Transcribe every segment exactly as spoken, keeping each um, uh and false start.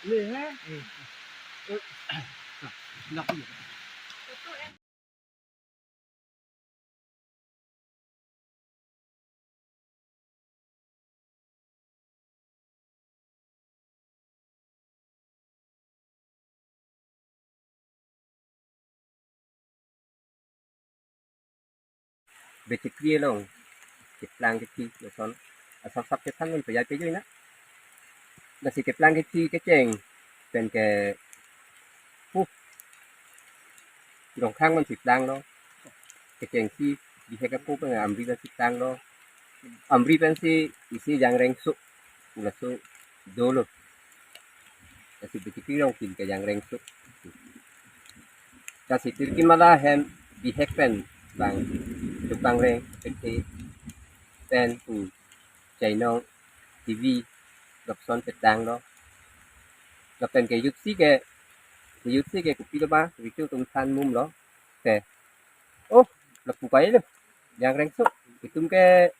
Le, ha? Eh. Bechikri along keplang kethi lason asap sap kethan non pejai pejoi na. Lasi keplang kethi kecheng pen ke pu Rongkhang man si planglo. Kechengsi bihek apo pen Amri man si planglo. Amri pensi isi Jangrengso pu laso dolo. Lasi Bechikri Rongpin ke Jangrengso. Lasi Tirkim Mala hem bihek pen bang Chupangreng Kethe pen pu Chainong T V Robson petanglo. Lapen ke jutsi ke, jutsi ke kopilo ma, richo atum than mumlo. Te, oh, lapu kailo. Jangrengso, itum ke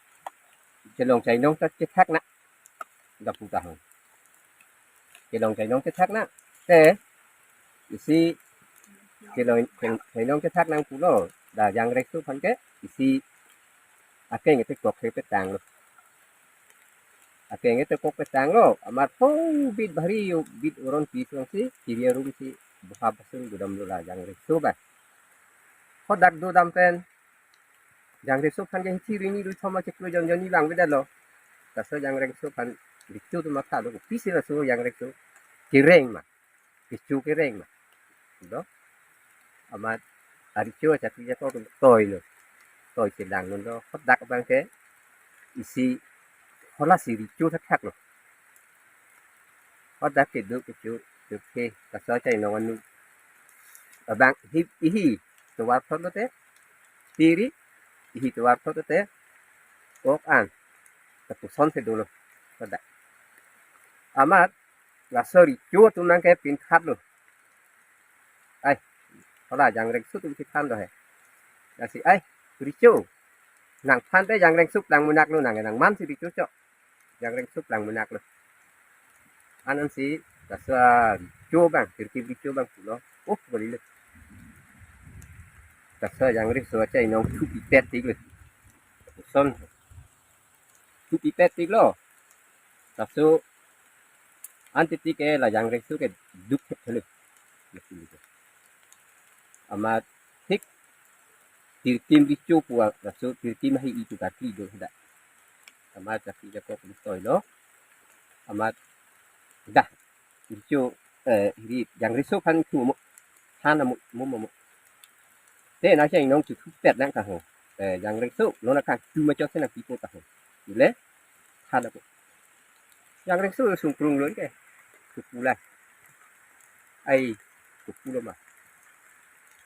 kelong Chainong ta chethak na. Lapu ta ho. Kelong Chainong chethak na. Te, isi kelong Chai-, Chainong chethak nang pulo. Da Jangrengso aphan ke isi akeng ete kok he petanglo. Akeng ete kok petanglo. Amat ho bit bhari yo bit uron pi song si kiri arum si buha basung dodamlo la Jangrengso ba. Ho dak dodam pen Jangrengso aphan ke hithi rini ru thoma cheklo jon joni bang bedalo. Laso Jangrengso aphan richo atum mathalo, kopisi laso Jangrengso kereng ma. Richo kereng ma. Do. Amat aricho achakri ajakong atum toilo. Toi chelang non do. Ho dak abang ke isi hala si richo thakthak lo. Ho dak kedo kecho, kecho ke, laso Chainong anu abang hi, ihi tovar thot lote, piri, ihi tovar thot lote, ok an, lapuson si dolo, ho dak. Amat, laso richo atum nang ke pin khat lo. Ai, hala Jangrengso atum si than do he. Lasi, ai, richo. Nangphan te Jangrengso plang munak lo, nang, nangman si richo chok. Jangrengso plang munak lo. Anansi, laso richo bang, Tirkim richo bang pulo. Oh, bali lo. Laso Jangrengso Chainong thupipet tik lo. Son. Thupipet tik lo. Laso ante tik ke la Jangrengso ke duk thek thelo. Amat thik Tirkim richo pu laso Tirkim ahi itum kakli do da. Amat kakli ajakong atum toilo. Amat dah richo, eh, ri Jangrengso aphan thu mo. Than amo, mo, mo, mo. Te na Chainong chu thupet nang kaho. Eh, Jangrengso, non akang chu ma chot se nang pipo kaho. Ile, than ako. Jangrengso sungkrung lo ke. Kopula. Ai, kopulo ma.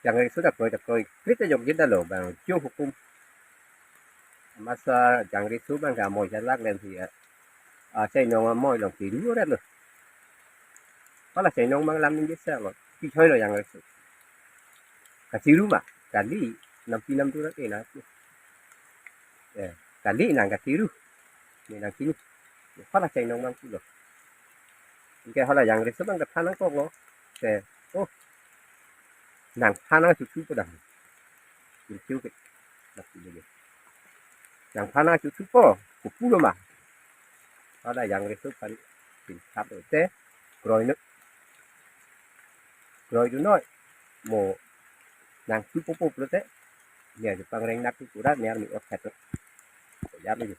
Jangrengso ta kroi ta kroi. Kroi ta jok jin ta lo bang jo hukum. Masa Jangrengso bang ka amoi jalak len si ya. Ah, Chainong amoi along kiru ret lo. Hala Chainong bang lam ningje sa lo. Pi choi lo Jangrengso. Kachiru ma, kali, nampi namdu ra ke na. Eh, kali nang kachiru. Ne nang kini. Hala Chainong bang pulo. Anke hala Jangrengso bang kethan nangkok lo. Te, oh. Nangphan nang chuchu pu dam. Chuchu ke. Nangphan nang chuchu po, kopulo ma. Hala Jangrengso aphan pin thap lo te. Kroi no. Kroi dunoi. Mo nang chu popo pulote. Nia Chupangreng nak tu pura nia army ot khat. Yar lo.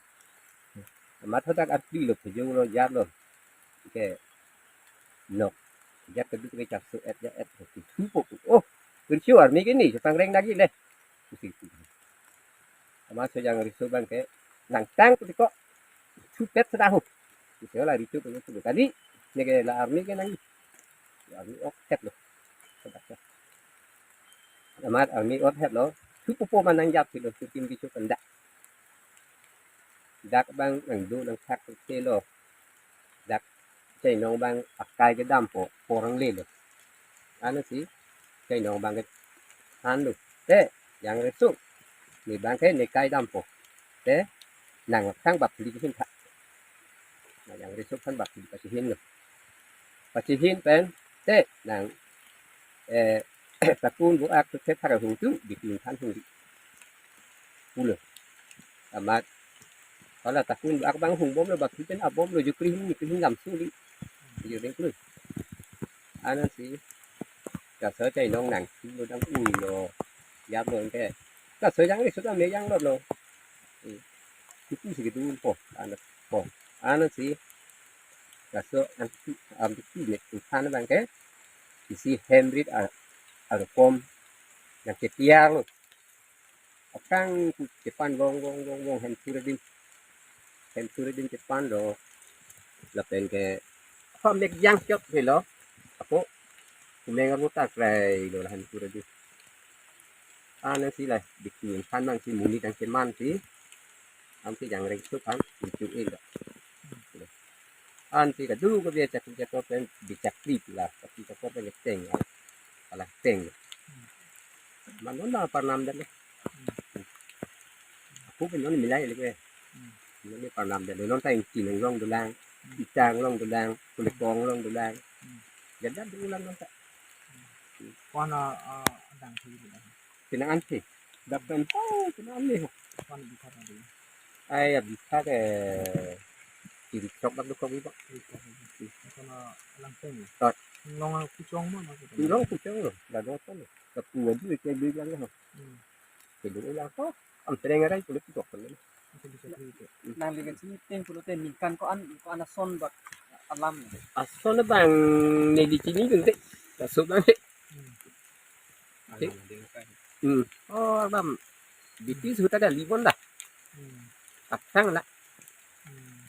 Amat hodak army lo pejong lo yar lo. Ke nok. Yar ke duk ke chak su et ya et ke chu popo. Oh, kerchu army ke ni Chupangreng nak le. Kusi. Amat so Jangrengso bang ke nangtang kuti ko. Thupet seta ho. Kuti la richo ko tu tadi. Ne ke la army ke nang. Army ok het lo. Amat army ok het lo. Chu popo ma nangjap si lo, Tirkim richo pen dak. Dak bang nangdo nangthak te lo. Dak Chainong bang akai kedam po, porang le lo. Anansi Chainong bang kethan lo. Te, Jangrengso. Ne bang ke ne kai dam po. Te, nang sang bap li kehin tha. Na Jangrengso aphan bap li kehin lo. Pachihin pen te nang, eh, takun bu ak te thara hung tu di tin than hung di. Pulo. Amat hala takun bu ak bang hung bomlo, bak pen abomlo, ju kri hing ni kri hing lam su di. Ju deng pulo. Anansi kaso chai nong nang si lo dang ulo. Yap lo ke. Kaso jang ni sudah me jang lo lo. Hmm. Itu si gitu po. Anak po. Anansi kaso anti anti ne utan bang ke isi hemrit a arukom yang ketiar lo. Akang ku cepan gong gong gong gong hem sura dim. Hem sura dim cepan lo. Lapen ke apa mek yang siap ke lo. Apo kumeng aru tak rai lo lah hem sura dim. Anansi lah bikin kan nang si muni dang ceman si. Ansi jang reng su kan itu ilo. Ansi kadu ke biar cakri cakor pen bicakri pula, tapi cakor pen teng ya. Alah teng. Mano na parnam dan deh. Aku pen non milai lagi. Non ni parnam dan non ta ingki nang long dolang, itang long dolang, kulekong long dolang. Jadi dulu lang non ta. Kona, ah, dang sih gitu. Pinang anti. Dapen po, pinang anti ho. Kona bisa tadi. Ai, ya bisa ke. Kiri sok dak dukok iba. Kona langsung. Tot. Nong ang kucong mo, maksudnya. Nong kucong lo, dah dosa lo. Tapi wajib ke beli lang ho. Hmm. Kedua lang ho. Am tereng arai kulit kucok kan. Bisa, bisa itu. Nang dengan sini teng pulo teng ningkan ko an, ko an ason bak alam. Ason bang neli chini kan te. Masuk bang te. Hmm. Te. Hmm. Oh, bang. Bitis huta da libon da. Hmm. Aksang na. Hmm.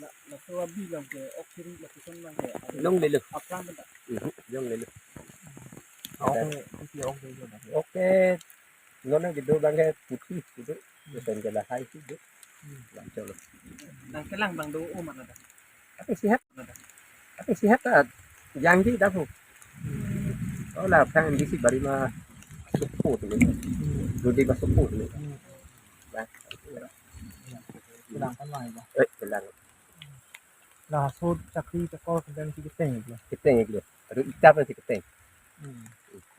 Na, na so abi lang ke, ok kiri lang ke son lang ke. Long lelo. Aksang benda. Mhm, long lelo. Oke, oke, oke, oke. Oke. Nona gitu bang ke putih gitu. Bukan ke lahai sih gitu. Hmm. Lang colo. Nang kelang bang do o mana da. Tapi sihat. Tapi sihat ta jangji dah ho. Oh lah, kan di si bari ma supo tu ni. Dudi ma supo tu ni. Nah. Kelang kan mai ba. Eh, kelang. Laso chakri chakor kelang si keteng itu. Keteng itu. Aduh, ita apa si keteng? Hmm.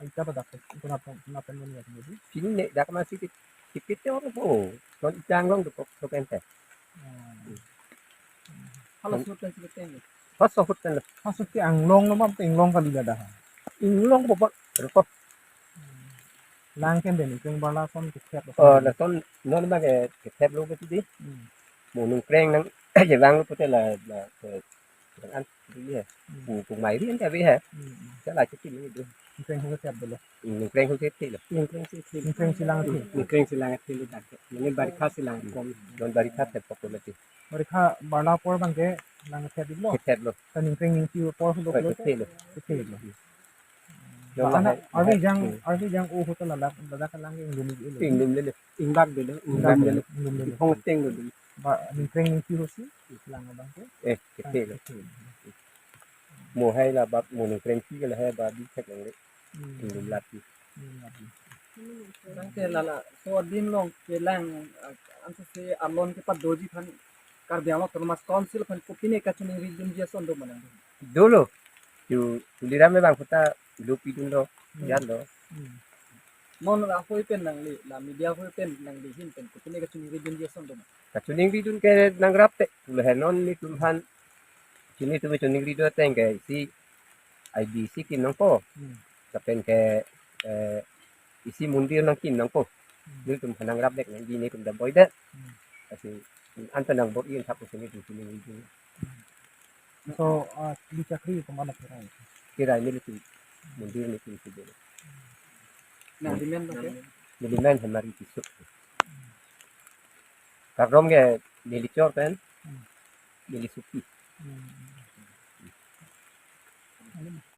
Ita apa dapat? Kenapa, kenapa ini ya, jadi? Sini nek dak masih kit-, kit-kit ya orang po. Non ita anglong tu kok, kok ente. Hmm. Halaso ahut pen si keteng. Halaso ahut pen lo. Halaso ke anglong lo, mam inglong kali ada. Inglong po, Pak. Rupa. Lang ken den ingkreng barla son kethep lo. Oh, lason non ma ke kethep lo ke di. Hmm. Mo ningkreng nang je lang lo pute la, la ke, ke an di ya. Hmm. Pu, pu mai ri an ta be ha. Hmm, hmm. Sa la chiti ni do. Ingkreng ho kethep lo. Ningkreng ho kethep lo. Ningkreng si kethep. Ingkreng si lang kethep. Ningkreng si lang kethep lo dak. Ini barikha si lang kom. Non barikha thep pok lo ti. Barikha barla apor bang ke lang kethep lo. Kethep lo. Ta ningkreng ningki apor ho lo. Kethep lo. Kethep lo. Ba, anak, arve jang, hmm, arve jang o hotel ladak, ladak kelang inglum lele. Inglum lele. Inglak lele. Inglak lele. Inglum lele. Hong teng lele. Ba, ningkreng ningki ho si, lang abang ke. Eh, kethek. Kethek. Mo hai la bab mo ningkreng si ke la hai ba di thek lang le. Hmm. Inglum lati. Inglum lati. Bang ke lala, so adim along kelang, ah, ansi se alon kepadoji aphan Karbi Anglong Autonomous Council aphan kopine kachiningri dunji ason do ma nang? Dolo. Ju Tuliram abang puta lupi dun lo, hmm, jan lo. Hmm. Non la hoi pen nangli, la media hoi pen nangli ahin pen kopine kachiningri dunji ason do ma? Kachiningri dun ke nangrap te, pulo he non netum aphan. Chini tumi chiningri dun ateng ke isi I B C kim nangpo. Hmm. Lapen ke, eh, isi mondir nangkim nangpo. Hmm. Netum aphan nangrap dek nangji, netum da boi dek. Hmm. Lasi anta nangbor-i an thap pusi netum chiningri dun. So, ah, di chakri kemana kirai? Kirai nelitum, mondir netum si dolo. Nangli men bang ke? Neli men Hemari Tisso. Kardom ke neli chor pen, hmm, neli suki. Hmm.